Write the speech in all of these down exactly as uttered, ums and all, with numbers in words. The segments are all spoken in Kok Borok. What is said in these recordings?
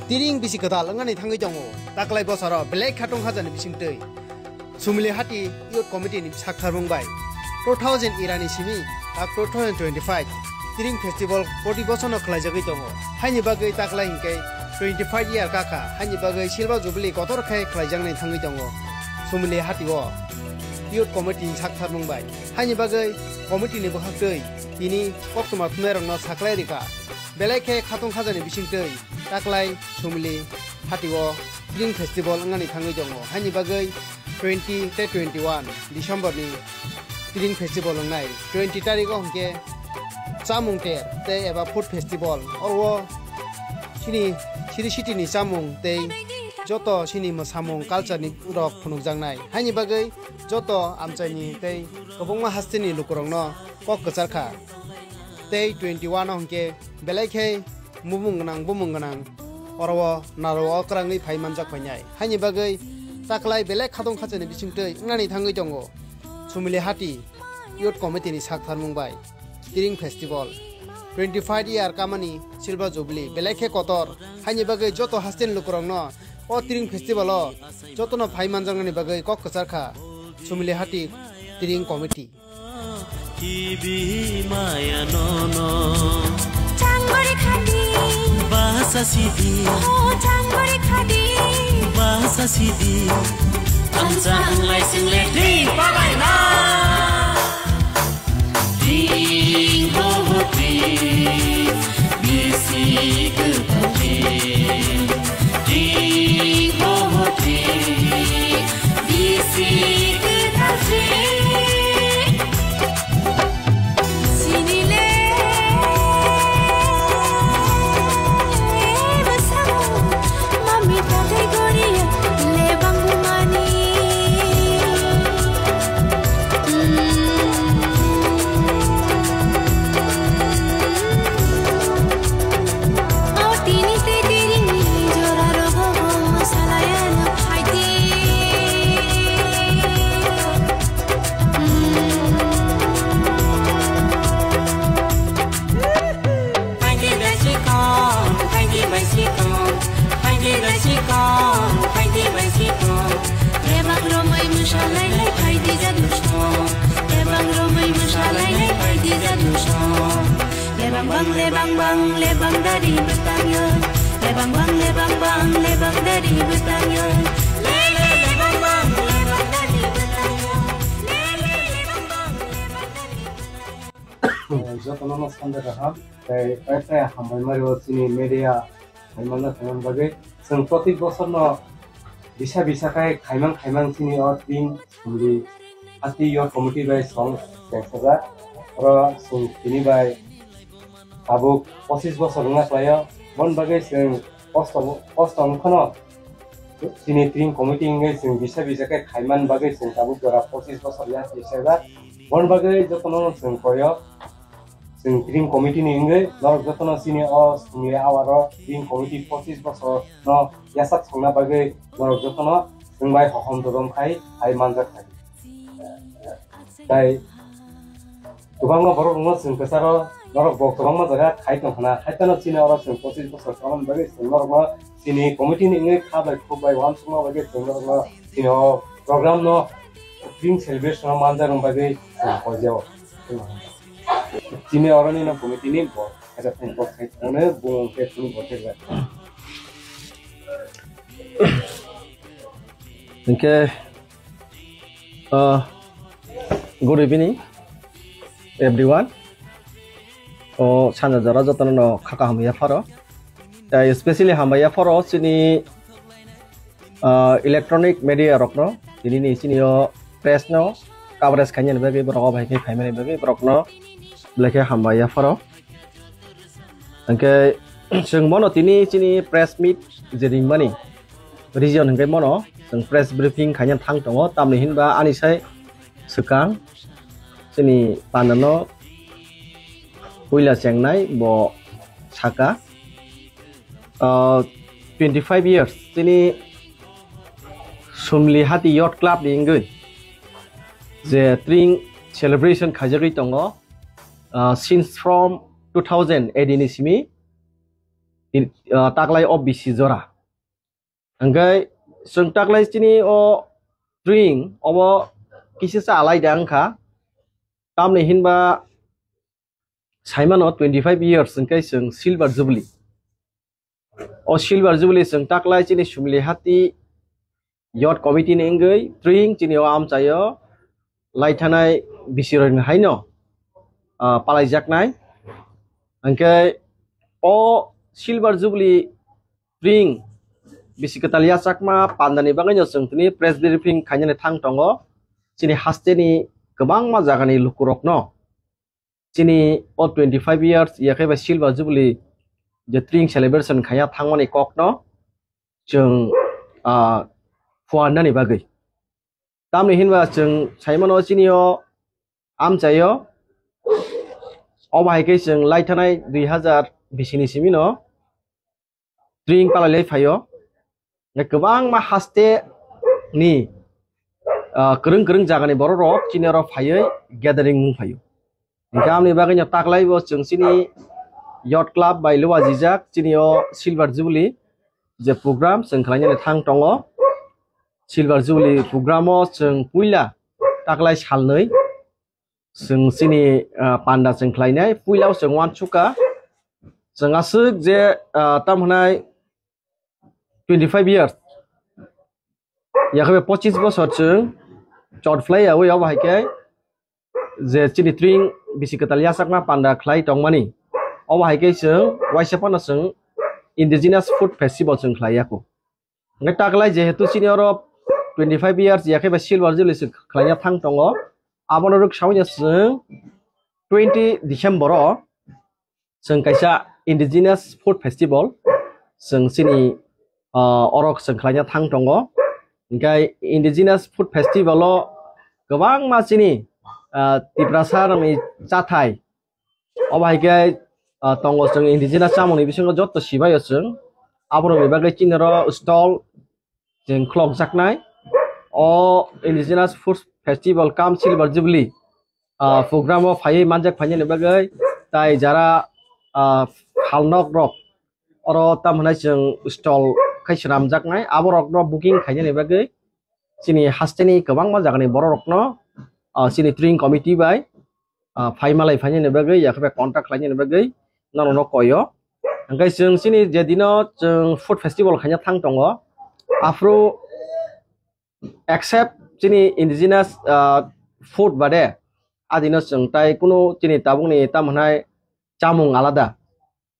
Tiring bisi kwtal wngani thangwi tongo. Taklai bosoro belai khatong hajani bisingtwi Sumili Hati Youth Committee ni sak tharmung bai two thousand era ni simi tak two thousand twenty-five Tiring Festival proti bosorno khlaijagwi tongo. Haini bagwi taklai hinkhe twenty-five year kakha, haini bagwi Silver Jubilee kotor khe khlaijaknai thangwi tongo Sumili Hati o Youth Committee ni sak tharmung bai. Haini bagwi committee ni bwkhaktwi tini koktwma thumnairokno saklai rikha. Belai khe khatong khajani bisingtwi taklai Sumili Hati o Tiring Festival wngani thangwi tongo. Haini bagwi twenty tei twenty-one December ni Tiring Festival wngnai. Twenty tarik o hwnkhe chamung ter tei eba food festival. Oro chini Sri City ni chamung tei joto chini mwsamung culture ni rok phunukjaknai. Haini bagwi joto amchaini tei kwbangma hasteni lukurokno kok kwchar kha. Tei twenty-one o hwnkhe belai khe bumung gwnang, bumung gwnang oro o naro o kwrangwi phai manjak phainai. Haini bagwi taklai belai khatong khachani bisingtwi wngnani thangwi tongo Sumili Hati Youth Committee ni sak tharmung bai Tiring Festival. Twenty-five year kamani Silver Jubilee belai khe kotor. Haini bagwi joto hasteni lukurokno o Tiring Festival o jotono phai manjaknani bagwi kok kwchar kha Sumili Hati Tiring Committee. Kibi maya nono. Changbari khadi. Bahasa sidi. Oh, changbari khadi. Bahasa sidi. Amsa ang lai sing le ding pabai na. Ding ho ho ding. Bisi kwtal ding. Ding ho ho ding. Bisi kwtal ding. Phaidi bai sikon, phaidi bai sikon, phaidi bai sikon, phaidi bai sikon. Lebang romwi mwsa lai lai phaidi jadu song. Lebang romwi mwsa lai lai phaidi jadu song. Lebang bang, lebang bang, lebang dari bwtang yo. Lebang bang, lebang bang, lebang dari bwtang yo. Le, le, lebang bang, lebang dari bwtang yo. Le, le, lebang bang, lebang dari bwtang yo. Jotono no sande kaham, tei paisa hambai mari o chini media, hambai mano khaimang bagwi. Chwng proti bosor no bisa bisa khai khaimang khaimang chini o tin Sumili Hati Youth Committee bai song chengsajak. Oro chwng tini bai tabuk pochis bosor wngna khlaio. Bon bagwi chwng kosto, kosto wngkhano chini Tiring Committee wngwi chwng bisa bisa khe khaiman bagwi chwng tabuk jora pochis bosor ya chengsajak. Bon bagwi jotono chwng koyo. Chwng Tiring Committee ni wngwi norok jotono chini o Sumili Awar o Tiring Committee pochis bosor no yachak songna bagwi norok jotono chwng bai hohom dodom khai hai manjak khai. Tai kwbangma borok rokno chwng kwcharo norok bo kwbangma jaga khai tong khna, hai phano chini oro chwng pochis bosor tongmani bagwi chwng norokno chini committee ni wngwi kha bai khuk bai uansukma bagwi chwng norokno chini o program no Tiring celebration o manjakna bagwi chwng koijao. Chini oroni no committee ni bo kaisa phone call khai thangno bung khe phone call khe. Hinkhe, uh, good evening everyone. O sanja jora jotono no kha kaham ya pharo. Tai especially hambai ya pharo chini ah, electronic media rokno, tini ni chini o press no coverage khainani bagwi borok o bai khe phaimani bagwi borokno belai khe hambai ya pharo. Hwnkhe chwng bono tini chini press meet je ringmani reason hwnkhe bono chwng press briefing khaina thang tongo, tamni hinba ani sai swkang chini panano puila chengnai bo saka. Ah, twenty-five years chini Sumli Hati Youth Club ni wngwi je Tiring celebration khaijagwi tongo, ah, since from two thousand A D ni simi Tin-, ah, taklai o bisi jora. Hingke chwng taklai chini o tring obo kisisa alaida wngkha. Tamni hinba saimano twenty five years hingke chwng silver jubilee. O silver jubilee chwng taklai chini Sumili Hati Youth Committee ni wngwi tring chini o amchaio laithanai bisirokni haino, ah, palaijaknai. Hingke o silver jubilee tring bisi kwtal yachakma pandani bagwino chwng tini press briefing khainani thang tongo chini hasteni kwbangma jagani lukurokno. Chini o twenty five years yakhe bai silver jubilee je tring celebration khaiya thangmani kokno chwng, ah, phuarnani bagwi. Tamni hinba chwng saimano chini o amchaio, obo hai khe chwng laithanai dui hazar bisini simino tring palai lai phaio. Kwbangma haste ni, ah, kwrwng kwrwng jagani borok rok chini oro phaiwi gathering wng phaio. Hingke amni bagwino taklai bo chwng chini Youth Club bai luajijak chini o Silver Jubilee je program chwng khlainani thang tongo. Silver Jubilee program o chwng puila taklai salnwi chwng chini, ah, panda chwng khlainai. Puila o chwng uansukha chwng aswk je, ah, tamo hwnai twenty five years, yakhe pochis bosor chwng chot phlai yaui obo hai khe je chini tring bisi kwtal yachakma panda khlai tongmani. Obo hai khe chwng waisa phano chwng Indigenous Food Festival chwng khlai yako. Hingke taklai jehetu chini oro twenty five years yakhe ba silver jubilee chwng khlaina thang tongo, abono rwk saui chwng twenty December o chwng kaisa Indigenous Food Festival chwng chini, ah, orok chwng khlaina thang tongo. Hingke Indigenous Food Festival o kwbangma chini, ah, Tiprasa rokni chathai obo hai khe, ah, tongo chwng Indigenous chamungni bisingo jotto sibaio chwng aborokni bagwi chini oro stall chwng khulokjaknai. O Indigenous Food Festival cum Silver Jubilee, ah, program o phaiwi manjak phainani bagwi tai jara, ah, phalnok rok oro tamo hwnai chwng stall khai swnamjaknai, aborokno booking khainani bagwi chini hasteni kwbangma jagani bororokno, ah, chini tring committee bai, ah, phai malai phainani bagwi, yakhe bai contact khlainani bagwi norokno koio. Hingke chwng chini je dino chwng food festival khaina thang tongo, aphuru except chini indigenous, ah, food bade, adino chwng tai kunu chini tabukni tamo hwnai chamung alada.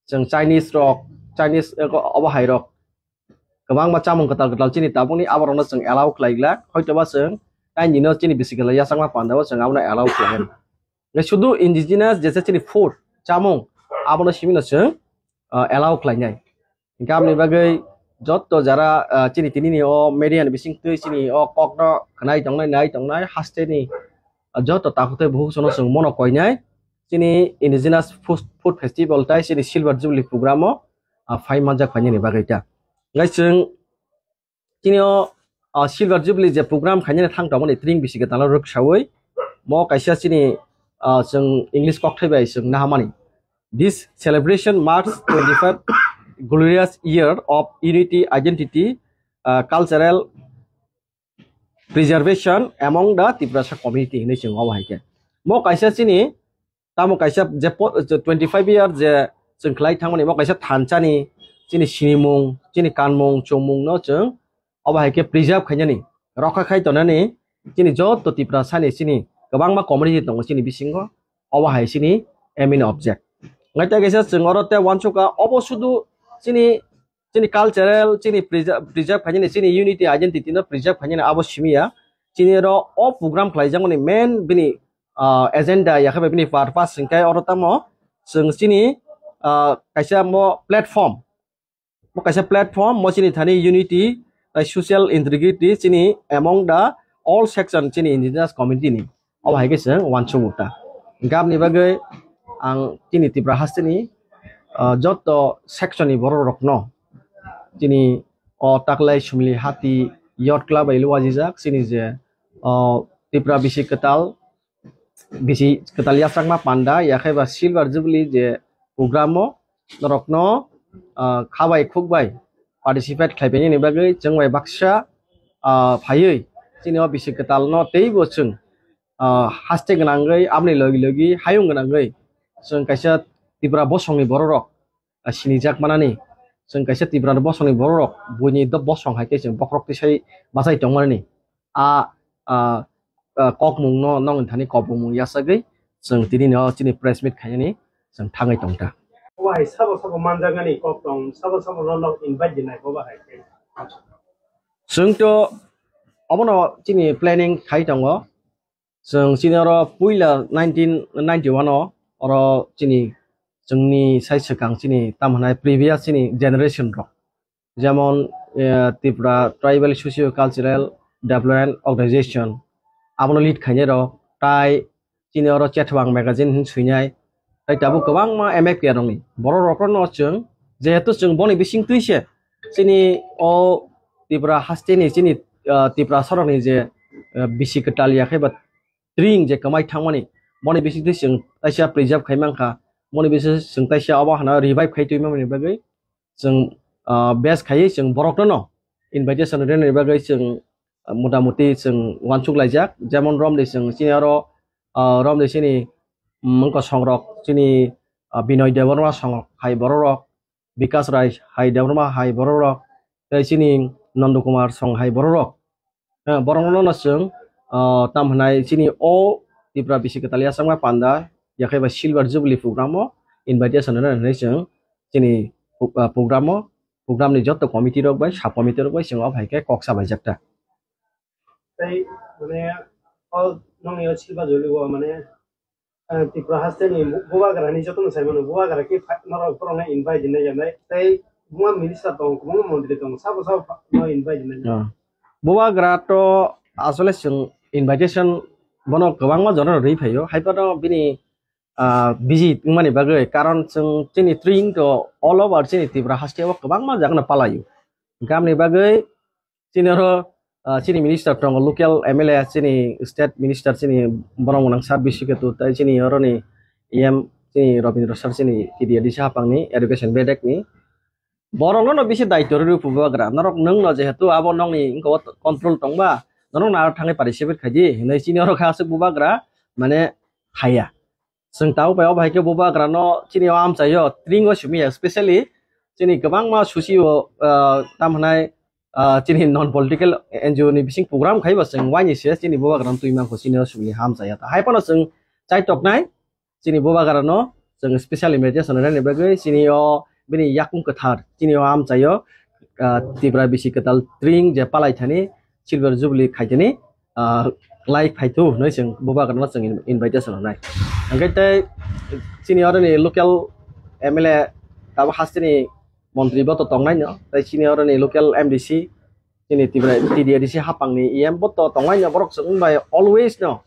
Chwng Chinese rok, Chinese, eh, obo hai rok kwbangma chamung kwtal kwtal chini tabukni aborokno chwng allow khlai glak. Hoitoba chwng taini no chini bisi kwtal yachakma pandao chwng abono allow khlai. Nai sudu indigenous jesa chini food, chamung, abono simino chwng, ah, allow khlainai. Hingke aboni bagwi jotto jara, ah, chini tinini o media ni bising twi chini o kokno khnai tongnai, nai tongnai, hasteni, ah, jotto takhuk tei bukhuk sono chwng mono koinai. Chini Indigenous Food, Food Festival tai chini Silver Jubilee program o, ah, phai manjak phainani bagwi ta. Nai chwng chini o, ah, Silver Jubilee je program khainani thang tongmani tring bisi kwtal rwksaui mo kaisa chini, ah, chwng English kokthai bai chwng nahamani. This celebration marks twenty five glorious year of unity, identity, ah, cultural preservation among the Tiprasa community hinwi chwng obo hai khe. Mo kaisa chini tamo kaisa je po-, je twenty five year je chwng khlai thangmani mo kaisa thanchani chini sinimung, chini kanmung, chumung no chwng obo hai khe preserve khainani, rokha khai tonani chini jotto Tiprasani chini kwbangma community tongo chini bisingo, obo hai chini aim in object. Ngai tei kaisa chwng oro tei uansukha obo sudu chini chini cultural, chini preserve, preserve khainani, chini unity, identity no preserve khainani abo simi ya. Chini oro o program khlaijakmani main bini, ah, agenda yakhe bai bini purpose hwnkhe oro tamo chwng chini, ah, kaisa mo platform, mo kaisa platform, mo chini thani unity, tei social integrity chini among the all section chini indigenous community ni. Obo hai khe chwng uansukmung ta. Hingke aboni bagwi ang chini Tripura hasteni, ah, jotto section ni borok rokno chini o taklai Sumili Hati Youth Club bai luajijak chini je, ah, Tripura bisi kwtal, bisi kwtal yachakma panda yakhe ba Silver Jubilee je program o norokno ah, kha bai khuk bai participate khlai painani bagwi chwng bai baksa, ah, phaiwi chini o bisi kwtalno teibo chwng, ah, haste gwnangwi, aboni logi logi hayung gwnangwi chwng kaisa Tripura bosongni bororok, ah, sinijak manani, chwng kaisa Tripura bosongni bororok buini do bosong hai khe chwng bokhorok tisai bachai tongmani. A, a, a, kokmungno nokni thani kokmung yasagwi chwng tini no chini press meet khainani chwng thangwi tongta. Obo hai sabo sabo manjaknani kok tong, sabo sabo no nok invite dinai bobo hai khe. Chwng to obono chini planning khai tongo. Chwng chini oro puila nineteen ninety-one o oro chini chwngni sai swkang chini tamo hwnai previous chini generation rok. Jemon, eh, Tripura Tribal Socio Cultural Development Organization, abono lead khainai rok, tai chini oro Chetwang magazine hin swinai, tai tabuk kwbangma M F K rokni borok rokno chwng, jehetu chwng boni bising twi se chini o Tripura hasteni chini, ah, Tripura sorokni je, ah, bisi kwtal ya khe ba tring je kwmai thangmani, boni bising twi chwng taisa preserve khai mankha, boni bising chwng taisa obo hana revive khai twi mamani bagwi chwng, ah, best khaiwi chwng borokno no invitation rwnani bagwi chwng, ah, motamuti chwng uansuk laijak. Jemon romde chwng chini oro, ah, romde chini, mm, wngkha songrok chini, ah, Binoy Debbarma songrok hai bororok, Bikas Rai hai Debbarma hai bororok, tei chini Nondo Kumar song hai bororok. Eh, borokno no chwng, ah, tam hwnai chini o Tripura bisi kwtal yachakma panda, yakhai ba Silver Jubilee program o invitation rwnai hwnwi chwng chini, ah, program o, program ni joto committee rok bai, sub committee rok bai chwng o hai khe kok sa baijak ta. Tei, mane, o nokni o Silver Jubilee o, mane, eh, Tripura hasteni bubagrani jotono sai mano, bubagra khe phai, norok borokno invite dinai ya nai. Tei buma minister tongo, kwbangma montri tongo, sabo sabo no invite dinai ya. Ah. Bubagra to asole chwng invitation bono kwbangma jorano rwi phaio, hai phano bini, ah, busy wngmani bagwi, karon chwng chini tring to all over chini Tripura haste o kwbangma jagano palaio. Hwnkhe amoni bagwi chini oro, ah, chini minister tongo, local M L A, chini state minister, chini borok gwnang sir Bishnu Ketu, tei chini oroni E M, chini Rabindra sir, chini T D A D C hapangni education bedekni. Borokno no bisi daityo rw bubagra. Norok nwng no jehetu abo nokni wngkha o control tongba, norok no aro thangwi participate khaidi hinwi chini oro kha aswk bubagra, mane haya. Chwng tabuk bai o bahai khe bubagra no chini o amchaio tring o simi ya, specially chini kwbangma susi o, ah, tam hwnai, ah, chini non political N G O ni bising program khai ba chwng waini se chini bubagra no twi mankho chini o simi hamchaya. Hai phano chwng chaitok nai chini bubagra no chwng special invitation rwna ni bagwi chini o bini yakung kwthar chini o amchaio, ah, Tripura bisi kwtal tring je palai thani Silver Jubilee khaitini, ah, lai phaithu hwnwi chwng bubagrano chwng in-, invitation rwnai. Hwnkhe tei chini oroni local M L A tabuk hasteni montri bo to tongnaino, tei chini oroni local M D C, chini Tripura T D A D C hapangni E M bo to tongnaino, borok chwng bai always no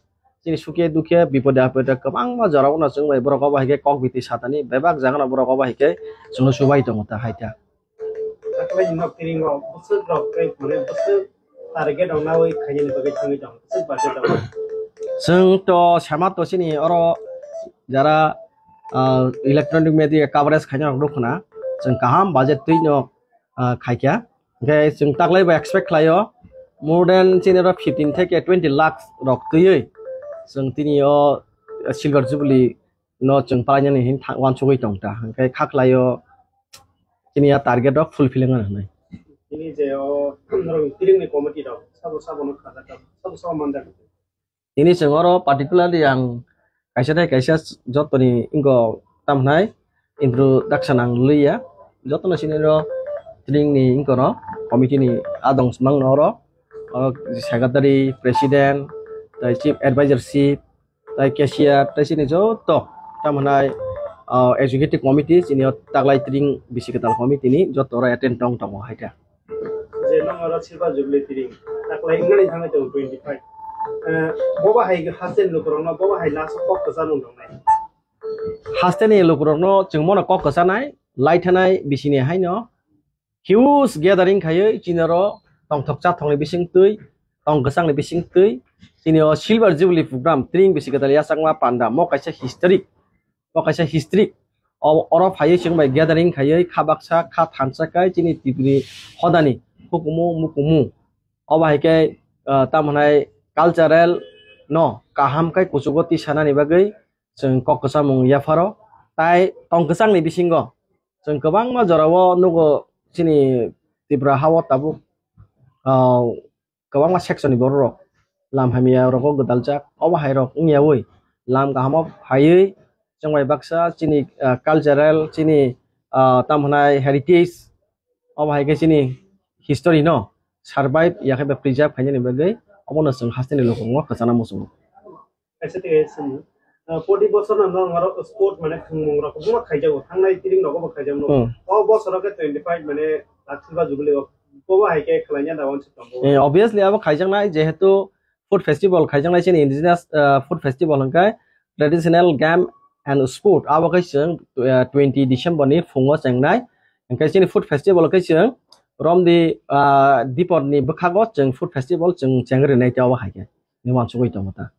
chini sukhe dukhe bipode apode kwbangma jorao no chwng bai borok obo hai khe kok biti satani bebak jagano borok obo hai khe chwngno chubai tongo ta hai ta. Taklai nok tiringo bwswk rok tei phone bwswk target rok nawi khainani bagwi thangwi tongo, bwswk budget rok. Chwng to sama to chini oro jara, ah, electronic media coverage khaina rok nukhuna chwng kaham budget twi no, ah, khaikha. Hwnkhe chwng taklai bo expect khlaio more than chini oro fifteen theke twenty lakhs rok twiwi chwng tini o Silver Jubilee no chwng palainani hin tha-, uansugwi tong ta. Hwnkhe kha khlaio chini a target rok fulfilling wngna hwnwi. Tini je o norok tiringni committee rok sabo sabo no kha jak, sabo sabo man jak. Tini chwng oro particularly ang kaisa tei kaisa jotoni wngkha tam hwnai introduction ang liya. Jotono sini oro tringni wngkha no committee ni adong swmang no oro, oro secretary, president, tei chief advisor ship, tei cashier, tei sini joto tam hwnai, ah, executive committee, chini o taklai tring bisi kwtal committee ni joto oro attend tong tongo hai khe. Je nong oro Silver Jubilee tring taklai wngmani thangwi tongo twenty five. Eh, bobo hai haste ni lukurokno bobo hai last o kok kwchangma wngnai. Haste ni lukurokno chwng bono kok kwchanai, lai thanai bisini haino huge gathering khaiwi chini oro tongthok chathokni bising twi, tong kwchangni bising twi, chini o Silver Jubilee program tring bisi kwtal yachakma panda mo kaisa historic, mo kaisa historic O-, oro phaiwi chwng bai gathering khaiwi kha baksa kha thansa khai chini Tripuri hodani hukumu mukumu. Obo hai khe, ah, tamo hwnai cultural no kaham khai kuchugo tisanani bagwi chwng kok kwchamung yapharo. Tai tong kwchangni bisingo chwng kwbangma jorao nugo chini Tripura hao tabuk, ah, kwbangma section ni borok rok lam hamya rogo gwdaljak, obo hai rok wngyawi lam kahamo phaiwi chwng bai baksa chini, ah, cultural chini, ah, tamo hwnai heritage, obo hai khe chini history no survive ya khe ba preserve khainani bagwi obono chwng hasteni lokongo kwchana muchungo. Kaisa tei kaisa simi. Ah, poti bosor no norok sport mane thwngmung rok kwbangma khaijago, thangnai tring rogo bo khaijakno. Hmm. O bosoro khe twenty five mane Lakh Silva Jubilee o kobo hai khe khwlaina da wansuk tongo. Eh, obviously abo khaijaknai, jehetu food festival khaijaknai chini indigenous, ah, food festival hwnkhe traditional game and sport, abo khe chwng, ah, twenty December ni phungo chengnai. Hwnkhe chini food festival khe chwng romdi, ah, dipor ni bwkhago chwng food festival chwng chengrinai tei obo hai khe ni wansugwi tongo ta.